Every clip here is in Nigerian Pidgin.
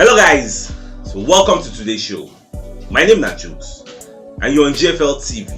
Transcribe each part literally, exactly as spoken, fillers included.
Hello guys, so welcome to today's show. My name na Jukes and you're on G F L T V,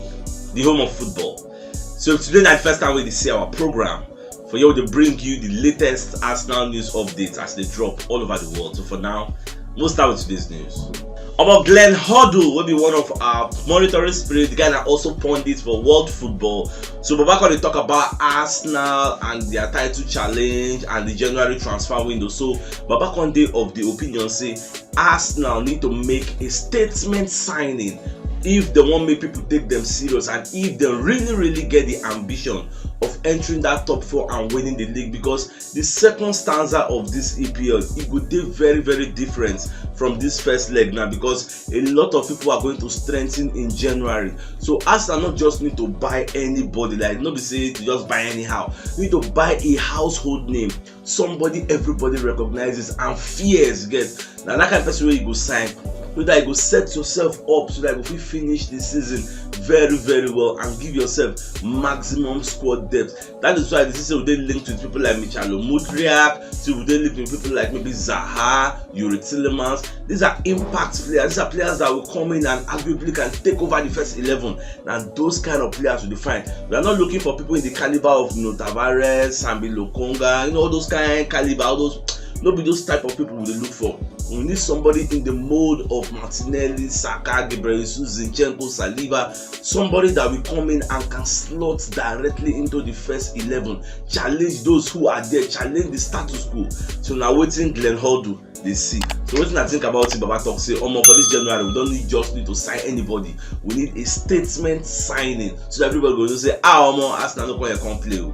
the home of football. So today na the first time we dey see our program. For here we dey bring you the latest Arsenal news updates as they drop all over the world. So for now, we'll start with today's news. Omo, Glenn Hoddle, wey be one of our monitoring spirit, the guy na also pundit for world football. So Baba come dey talk about Arsenal and their title challenge and the January transfer window. So Baba come dey of the opinion say Arsenal need to make a statement signing if they wan make people take them serious and if they really really get the ambition of entering that top four and winning the league, because the second stanza of this E P L, e go dey very very different from this first leg now, because a lot of people are going to strengthen in January. So Arsenal not just need to buy anybody, like, no be say to just buy anyhow. You need to buy a household name, somebody everybody recognizes and fears, get. Now that kind of person wey you go sign, so that you go set yourself up so that you go fit finish the season very very well and give yourself maximum squad depth. That is why this is say we dey linked with people like Michalo Mudriak, so we dey linked with people like maybe Zaha, Yuri Tillemans. These are impact players. These are players that will come in and arguably can take over the first eleven. Now those kind of players will be fine. We are not looking for people in the caliber of Nuno Tavares, Sambi Lokonga, you know, all those kind caliber, all those, no be those type of people we dey look for. We need somebody in the mold of Martinelli, Saka, Gabriel Jesus, Zinchenko, Saliba, somebody that will come in and can slot directly into the first eleven, challenge those who are there, challenge the status quo. So now wetin Glenn Hoddle dey see. So wetin I think about it, Baba talk say, omo, for this January, we don't need just need to sign anybody. We need a statement signing so that everybody go know say, ah, omo, Arsenal no come here come play o.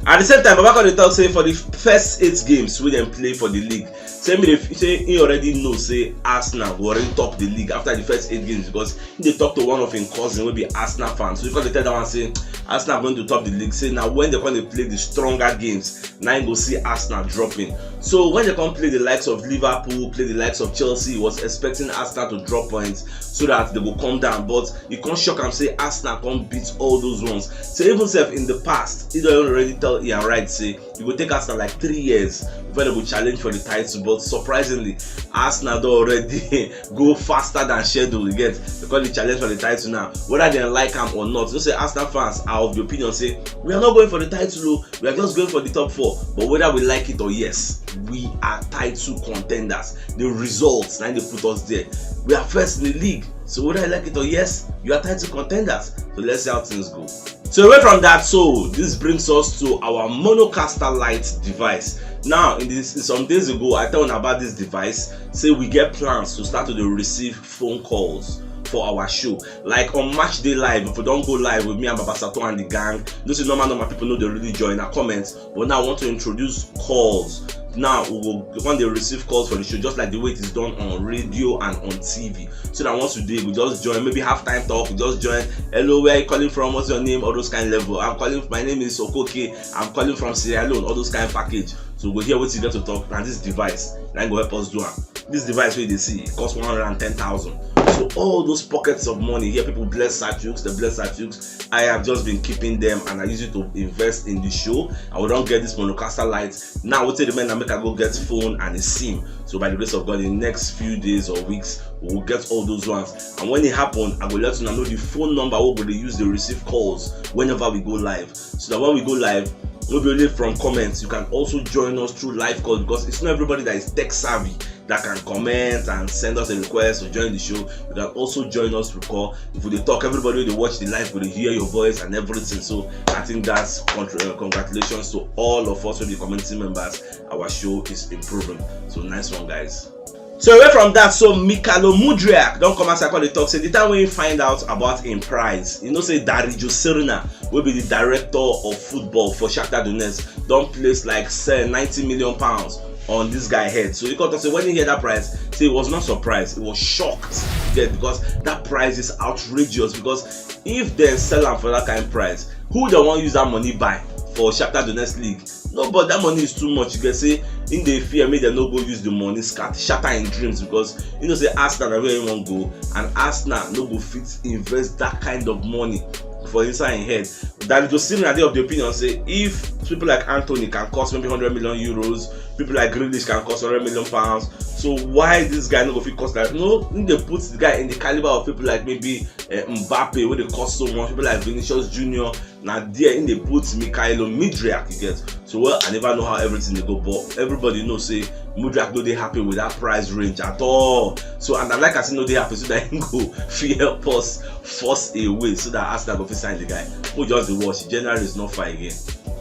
At the same time, Baba come dey talk say for the first eight games wey dem play for the league, say me dey say he already know say Arsenal go already top the league after the first eight games, because he dey talk to one of him cousin wey be Arsenal fan. So he come dey tell that one say Arsenal going to top the league. Say now when they come dey play the stronger games, now you go see Arsenal dropping. So when they come play the likes of Liverpool, play the likes of Chelsea, he was expecting Arsenal to drop points so that they go come down. But he come shock am say Arsenal come beat all those ones. So even sef in the past, he don already tell Ian Wright say you go take Arsenal like three years before they go challenge for the title. But surprisingly, Arsenal don already go faster than schedule. You get, they call the challenge for the title now. Whether they like am or not, you know say Arsenal fans are of the opinion say we are not going for the title o. We are just going for the top four. But whether we like it or yes, we are title contenders. The results now they put us there. We are first in the league. So whether you like it or yes, you are title contenders. So let's see how things go. So away from that, so this brings us to our Monocaster Lite device. Now, in this, some days ago, I told you about this device. Say we get plans to start to dey receive phone calls for our show. Like on Match Day Live, if we don't go live with me and Baba Sato and the gang, those normal normal people know they really join our comments. But now I want to introduce calls. Now we go when they receive calls for the show, just like the way it is done on radio and on T V. So that once you do, we just join, maybe halftime talk, we just join. Hello, where are you calling from? What's your name? All those kind of level. I'm calling. My name is Okoke. I'm calling from Sierra Leone. All those kind of package. So we go hear what you get to talk, and this device now go help us do am. This device wey you dey see, e cost one hundred and ten thousand. So all those pockets of money here, people bless Satrix, they bless Satrix. I have just been keeping them and I use it to invest in the show. I will don get this Monocaster Lite. Now wetin remain na make I go get phone and a sim. So by the grace of God, in the next few days or weeks, we will get all those ones. And when it happen, I go let you know the phone number wey go dey use dey receive calls whenever we go live. So that when we go live, no be only from comments, you can also join us through live calls, because it's not everybody that is tech savvy that can comment and send us a request to join the show. You can also join us through call. If we dey talk, everybody wey dey watch the live go dey hear your voice and everything. So I think that's contr- uh, congratulations to all of us wey be community members. Our show is improving. So nice one, guys. So away from that, so Michalo Mudriak don come outside come dey talk say the time wey he find out about him price, you know say Darijo Sirina, wey be the director of football for Shakhtar Donetsk, don place like say ninety million pounds on this guy head. So he come talk say when he hear that price, say he was not surprised, he was shocked. Yeah, because that price is outrageous. Because if they sell am for that kind of price, who they wan use that money buy for Shakhtar Donetsk league? No, but that money is too much. You get say in the fear, make dem no go use the money scat shatter in dreams, because you know say Arsenal na where he wan go, and Arsenal no go fit invest that kind of money for inside him head. David Osimhen na dey of the opinion say if people like Antony can cost maybe hundred million euros, people like Grealish can cost hundred million pounds, So why this guy no go fit cost that? No, he dey put the guy in the caliber of people like maybe uh, Mbappe, wey dey cost so much, people like Vinicius Junior. Na there he dey put Mykhailo Mudryk, you get. So well, I never know how everything dey go, but everybody know say Mudryk no dey happy with that price range at all. So and I like as he no dey happy, so that he go fit help us force a way so that Arsenal go fit sign the guy. Who just dey watch? January is not far again.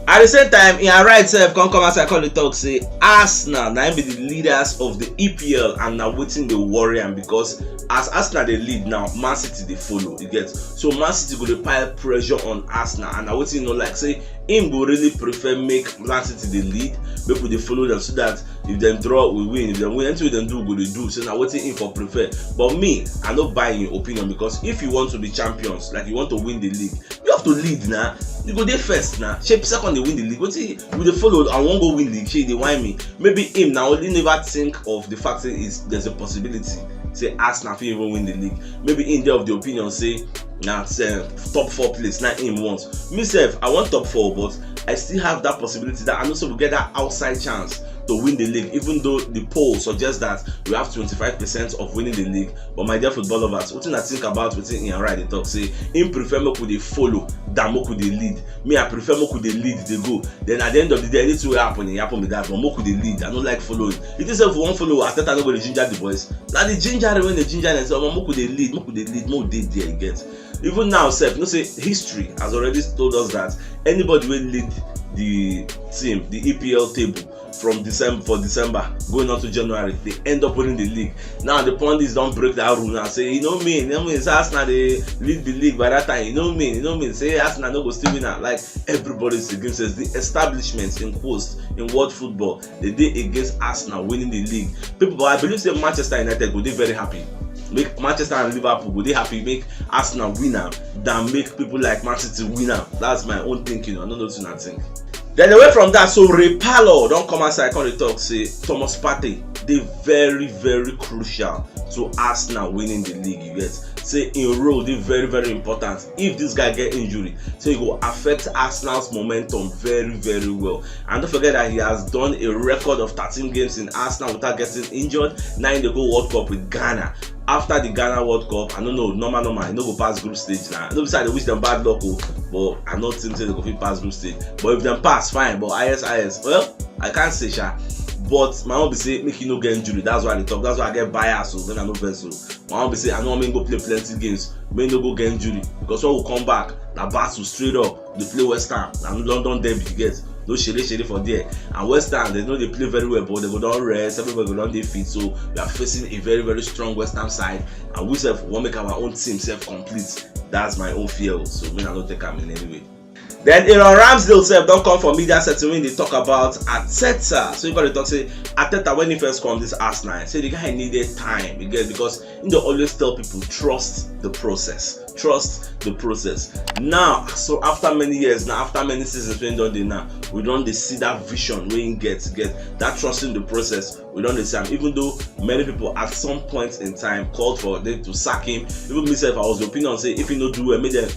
At the same time, Ian Wright sef come come outside come dey talk say Arsenal na im be the leaders of the E P L and na wetin dey worry am, because as Arsenal dey lead now, Man City dey follow, you get. So Man City go dey pile pressure on Arsenal, and na wetin he no like, say him go really prefer make Man City dey lead, make we dey follow them, so that if dem draw, we win, if dem win, anything wey dem do, we go dey do. So na wetin him for prefer. But me, I no buy him opinion, because if you want to be champions, like you want to win the league, you have to lead na. You go dey first na. Shey second dey win the league? Wetin you dey follow? I wan go win league. Shey you dey whine me? Maybe him na only never think of the fact say is there's a possibility say Arsenal fit even win the league. Maybe him dey of the opinion say na uh, top four place na him want. Me sef, I want top four, but I still have that possibility that I know say we get that outside chance to win the league, even though the poll suggests that we have twenty-five percent of winning the league. But my dear football lovers, wetin I think about wetin Ian Wright dey talk, say him prefer make we dey follow than make we dey lead. Me, I prefer make we dey lead, dey go. Then at the end of the day, anything wey happen, e happen be that. But make we dey lead. I no like following. You think say if we wan follow, Arteta no go dey ginger the boys? Na the ginger wey dey ginger dem say, omo, make we dey lead, make we dey lead, make we dey there, you get. Even now sef, you know say history has already told us that anybody wey lead the team, the E P L table, from December, for December going on to January, they end up winning the league. Now the pundits don break that rule now, say e no mean, e no mean say Arsenal dey lead the league by that time. E no mean, e no mean say Arsenal no go still win am. Like, everybody is against us. The establishment, in quotes, in world football, they dey against Arsenal winning the league. People, but I believe say Manchester United go dey very happy. Make Manchester and Liverpool go dey happy make Arsenal win am than make people like Man City win am. That's my own thinking. I no know wetin una think. Then away from that, so Ray Parlour don come outside come dey talk say Thomas Partey dey very, very crucial to Arsenal winning the league, you get. Say im role dey very, very important. If this guy get injury, so e go affect Arsenal's momentum very, very well. And don't forget that he has done a record of thirteen games in Arsenal without getting injured. Now im dey go World Cup with Ghana. After the Ghana World Cup, I no know, normal, normal, e no go pass group stage na. No be say I dey wish dem bad luck o, but I no think say dem go fit pass group stage. But if dem pass, fine, but I S, I S, well, I can't say sha. But my own be say make e no get injury. That's why I dey talk. That's why I get bias o, make una no vex o. My own be say I no wan make him go play plenty games, make him no go get injury, because when we come back, na battle straight up. Dey play West Ham, na London derby, you get. No shere shere for there. And West Ham, dem no dey play very well, but dem go don rest, everybody go don dey fit. So we are facing a very, very strong West Ham side, and we sef wan make our own team sef complete. That's my own fear o, so make una no take am in any way. Then Aaron Ramsdale sef don come for media setting wey dey talk about Arteta. So he come dey talk say Arteta, when he first come this Arsenal, say the guy needed time, you get, because he dey always tell people, trust the process. Trust the process. Now, so after many years now, after many seasons wey he don dey now, we don dey see that vision wey he get, get that trusting the process. We don dey see am, even though many people at some point in time called for them to sack him. Even me sef, I was the opinion say if he no do well, make dem,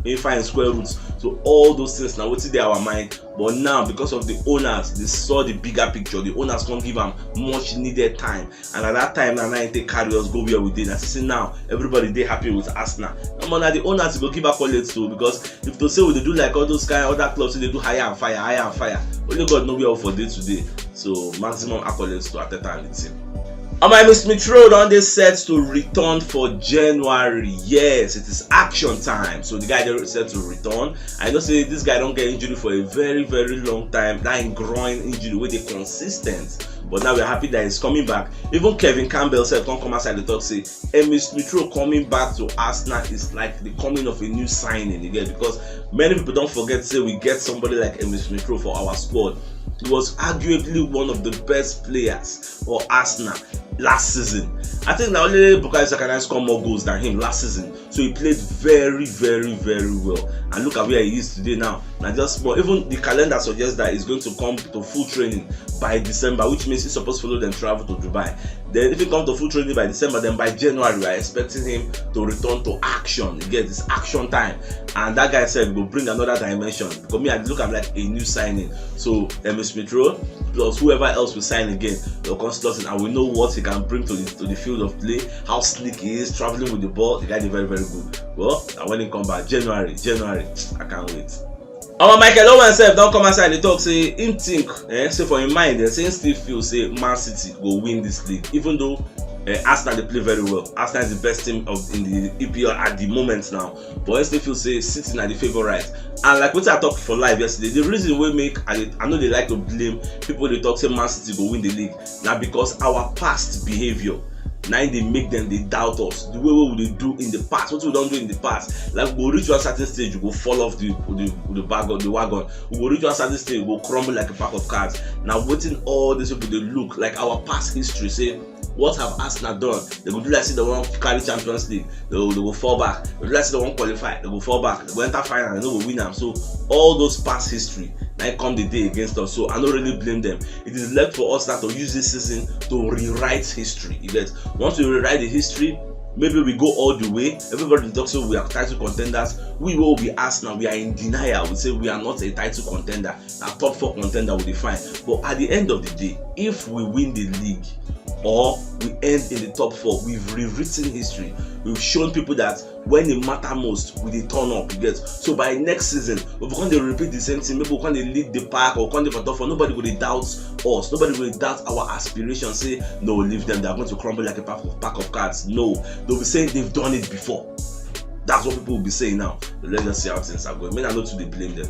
make him find square roots. So all those things na wetin dey our mind. But now, because of the owners, they saw the bigger picture. The owners come give am much needed time, and at that time, na, na him take carry us go where we dey. Na see now, everybody dey happy with Arsenal. Omo, na the owners go give accolades to, because if to say we dey do like all those kind other clubs wey dey do hire and fire, hire and fire, only God know where we for dey today. So maximum accolades to Arteta and the team. Omo, Emile Smith Rowe don dey set to return for January. Yes, it is action time. So the guy dey set to return. I know say this guy don get injury for a very, very long time. That him groin injury wey dey consistent. But now we are happy that he's coming back. Even Kevin Campbell sef come come outside dey talk say Emile Smith Rowe coming back to Arsenal is like the coming of a new signing again, because many people don forget say we get somebody like Emile Smith Rowe for our squad. He was arguably one of the best players for Arsenal last season, I think na only Bukayo Saka na score more goals than him last season. So he played very, very, very well. And look at where he is today now. Na just small. Even the calendar suggests that he's going to come to full training by December, which means he's supposed to follow them travel to Dubai. Then if he comes to full training by December, then by January we are expecting him to return to action. You get, this action time. And that guy said go bring another dimension. Because me, I look at him like a new signing. So Emil Smith Rowe plus whoever else we sign again, they'll come slot in, and we know what he can bring to the, to the field of play, how slick he is, traveling with the ball. The guy is very, very good. Well, and when he come back January, January, I can't wait. Our Michael Owen sef don come outside dey talk say him think, eh, say for him mind, eh, say him still feel say Man City go win this league, even though, eh, Arsenal dey play very well. Arsenal is the best team of in the E P L at the moment now, but him still feel say City na the favourite. And like wetin I talk for live yesterday, the reason wey make I dey, I no dey like to blame people dey talk say Man City go win the league na because our past behaviour na im dey make dem dey doubt us. The way wey we dey do in the past, wetin we don do in the past, like, we go reach one certain stage, we go fall off the the the wagon, the wagon. We go reach one certain stage, we go crumble like a pack of cards. Na wetin all these people dey look, like, our past history, say what have Arsenal done? They go do like say they wan carry Champions League, they go, they go fall back. They go do like say they wan qualify, they go fall back. They go enter final, they no go win am. So all those past history na im come the day against us. So I no really blame them. It is left for us now to use this season to rewrite history. You get, once we rewrite the history, maybe we go all the way. Everybody dey talk say we are title contenders. We wey we be Arsenal, we are in denial. We say we are not a title contender. Na top four contender we dey find. But at the end of the day, if we win the league or we end in the top four, we've rewritten history. We've shown people that when e matter most, we dey turn up, you get. So by next season, if we come dey repeat the same thing, maybe we come dey lead the pack or come dey for top four, nobody go dey doubt us. Nobody go dey doubt our aspiration. Say no, leave them. They are going to crumble like a pack of, pack of cards. No, they'll be saying they've done it before. That's what people will be saying now. Let's just see how things are going. Me, I no too dey blame them.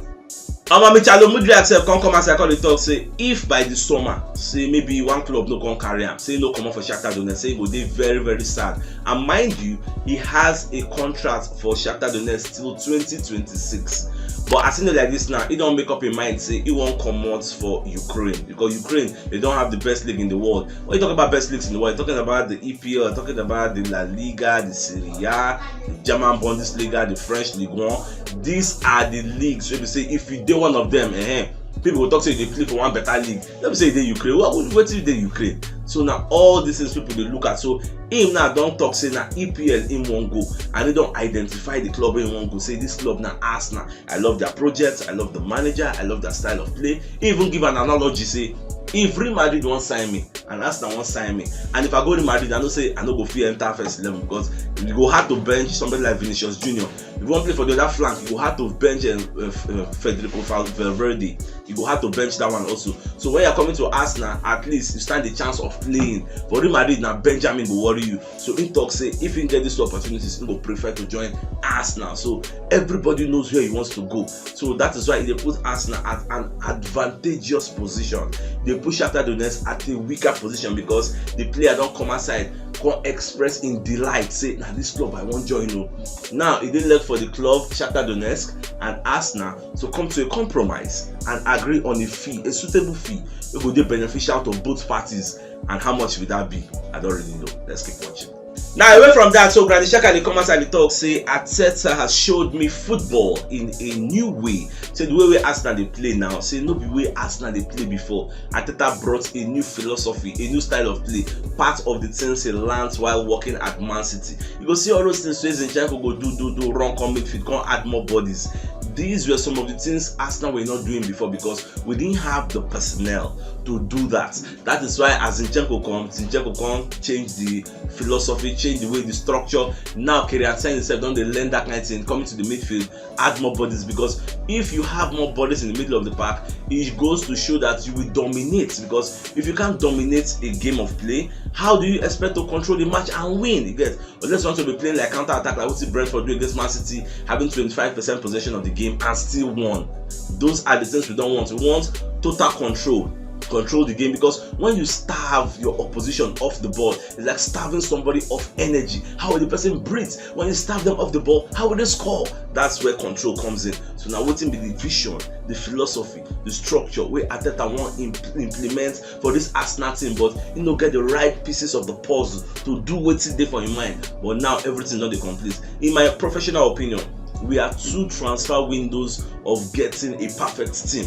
Omo, Michael Mudryk sef come come outside come dey talk say if by the summer, say maybe one club no come carry am, say no comot for Shakhtar Donetsk, say he go dey very, very sad. And mind you, he has a contract for Shakhtar Donetsk till twenty twenty-six. But as e dey like this now, he don make up him mind say he wan comot for Ukraine, because Ukraine, they don have the best league in the world. When you talk about best leagues in the world, you're talking about the E P L, you're talking about the La Liga, the Serie A, the German Bundesliga, the French Ligue one. These are the leagues wey be say if you dey one of them, eh, people go talk say you dey play for one better league. No be say you dey Ukraine. What, what, wetin you dey Ukraine? So na all these things people dey look at. So him now don talk say na E P L him wan go, and he don identify the club wey he wan go. Say this club na Arsenal. I love their project, I love the manager, I love their style of play. He even give an analogy say if Real Madrid wan sign me and Arsenal wan sign me, and if I go Real Madrid, I know say I no go fit enter first eleven, because you go hard to bench somebody like Vinicius Junior. If you wan play for the other flank, you go hard to bench, um, uh, F-, uh, Federico Val-, Valverde. You go hard to bench that one also. So when you're coming to Arsenal, at least you stand the chance of playing. For Real Madrid, now Benjamin go worry you. So he talk say if he get these two opportunities, he go prefer to join Arsenal. So everybody knows where he wants to go. So that is why they put Arsenal at an advantageous position. They put Shakhtar Donetsk at a weaker position because the player don come outside, come express in delight, say, "Na this club I wan join o." Now e dey left for the club, Shakhtar Donetsk, and Arsenal to come to a compromise and agree on a fee, a suitable fee wey go dey beneficial to both parties. And how much will that be? I don't really know. Let's keep watching. Now, away from that, so Granit Xhaka dey come outside dey talk say Arteta has showed me football in a new way. Say the way wey Arsenal dey play now, say no be way Arsenal dey play before. Arteta brought a new philosophy, a new style of play, part of the things he learned while working at Man City. You go see all those things wey Zinchenko go do, do, do, run, come midfield, come add more bodies. These were some of the things Arsenal were not doing before because we didn't have the personnel to do that. That is why as Zinchenko come, Zinchenko come change the philosophy, change the way, the structure. Now Kylian himself don dey learn that kind of thing, coming to the midfield, add more bodies, because if you have more bodies in the middle of the park, it goes to show that you will dominate, because if you can't dominate a game of play, how do you expect to control the match and win? You get, unless you want to be playing like counter attack, like what Brentford do against Man City, having twenty-five percent possession of the game and still won. Those are the things we don't want. We want total control. control the game, because when you starve your opposition off the ball, it's like starving somebody of energy. How will the person breathe? When you starve them off the ball, how will they score? That's where control comes in. So now, wetin be the vision, the philosophy, the structure wey Arteta wan imp- implement for this Arsenal team, but he no get the right pieces of the puzzle to do wetin dey for him mind. But now everything don dey complete. In my professional opinion, we are two transfer windows of getting a perfect team.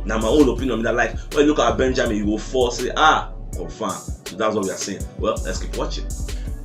Na my own opinion be that. Like, when you look at Benjamin, you go fall say, "Ah, confirm." So that's what we are saying. Well, let's keep watching.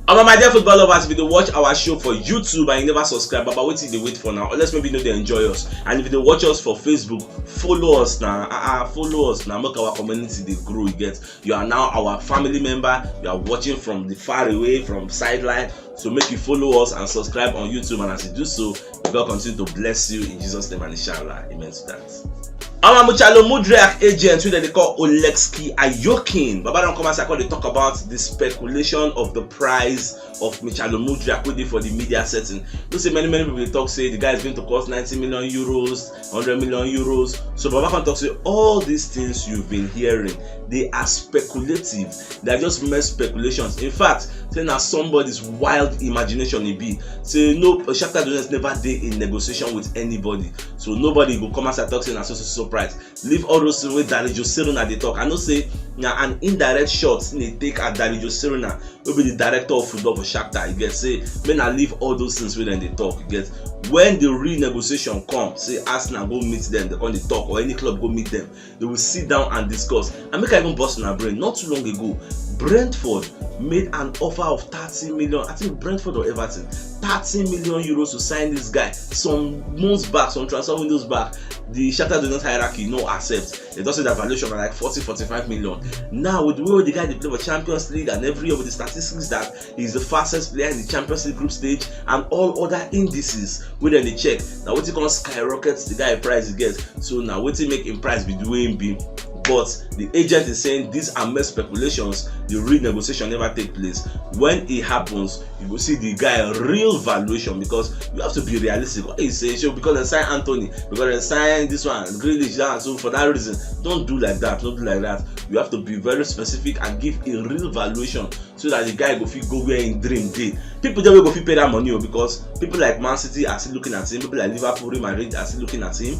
Omo, my dear football lovers, if you dey watch our show for YouTube and you never subscribe, baba, wetin you dey wait for now? Unless maybe you no dey enjoy us. And if you dey watch us for Facebook, follow us na. Ah, ah, follow us na. Make our community dey grow. You get, you are now our family member. You are watching from the far away, from sideline. So make you follow us and subscribe on YouTube. And as you do so, may God continue to bless you in Jesus' name and inshallah. Amen to that. Our Muchalo Mudriak agent, who they call Olexki Ayokin, Baba don come as I call dey talk about the speculation of the price of Michalo Mudriak wey dey for the media setting. You see, many, many people dey talk say the guy is going to cost ninety million euros, hundred million euros. So Baba come talk say all these things you've been hearing, they are speculative. They are just mere speculations. In fact, say na somebody's wild imagination e be. Say no, Shakhtar Donetsk never dey in negotiation with anybody. So nobody go come as I talk say na so, so, so price. Leave all those things wey Dario Siruna dey talk. I know say na an indirect shot he dey take at Dario Siruna, wey be the director of football for Shakhtar. You get, say make na leave all those things wey dem dey talk. You get, when the real negotiation come, say Arsenal go meet them, they come dey talk, or any club go meet them, they will sit down and discuss. And make I even burst una brain, not too long ago, Brentford made an offer of thirty million, I think Brentford or Everton, thirty million euros to sign this guy. Some months back, some transfer windows back, the Shakhtar Donetsk hierarchy no accept. They don say that valuation na like forty, forty-five million. Now, with the way the guy dey play for Champions League and every year, with the statistics that he's the fastest player in the Champions League group stage and all other indices wey dem dey check, na wetin come skyrocket the guy price e get. So na wetin make him price be the way him be. But the agent is saying these are mere speculations. The real negotiation never take place. When it happens, you go see the guy real valuation, because you have to be realistic. What you say, so because they sign Anthony, because they sign this one, Grealish, that, so for that reason, don't do like that, don't do like that. You have to be very specific and give a real valuation so that the guy go fit go where him dream dey. People dey wey go fit pay that money o, because people like Man City are still looking at him, people like Liverpool, Real Madrid are still looking at him,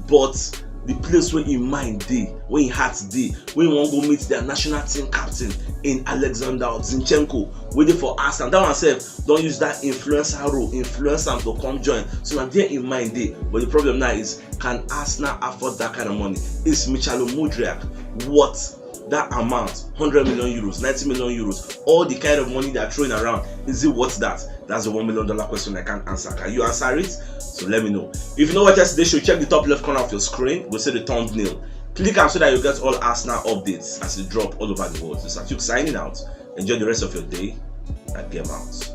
but the place where him mind dey, where him heart dey, where he wan go meet their national team captain in Alexander Zinchenko, wey dey for Arsenal. That one sef don use that influencer role, influence am to come join. So na there him mind dey. But the problem now is, can Arsenal afford that kind of money? Is Michalo Mudriak worth that amount? Hundred million euros, ninety million euros, all the kind of money they are throwing around, is it worth that? That's the one million dollar question I can't answer. Can you answer it? So let me know. If you no watch today's show, check the top left corner of your screen. Go see the thumbnail. Click am so that you get all Arsenal updates as they drop all over the world. This is Atuk signing out. Enjoy the rest of your day and game out.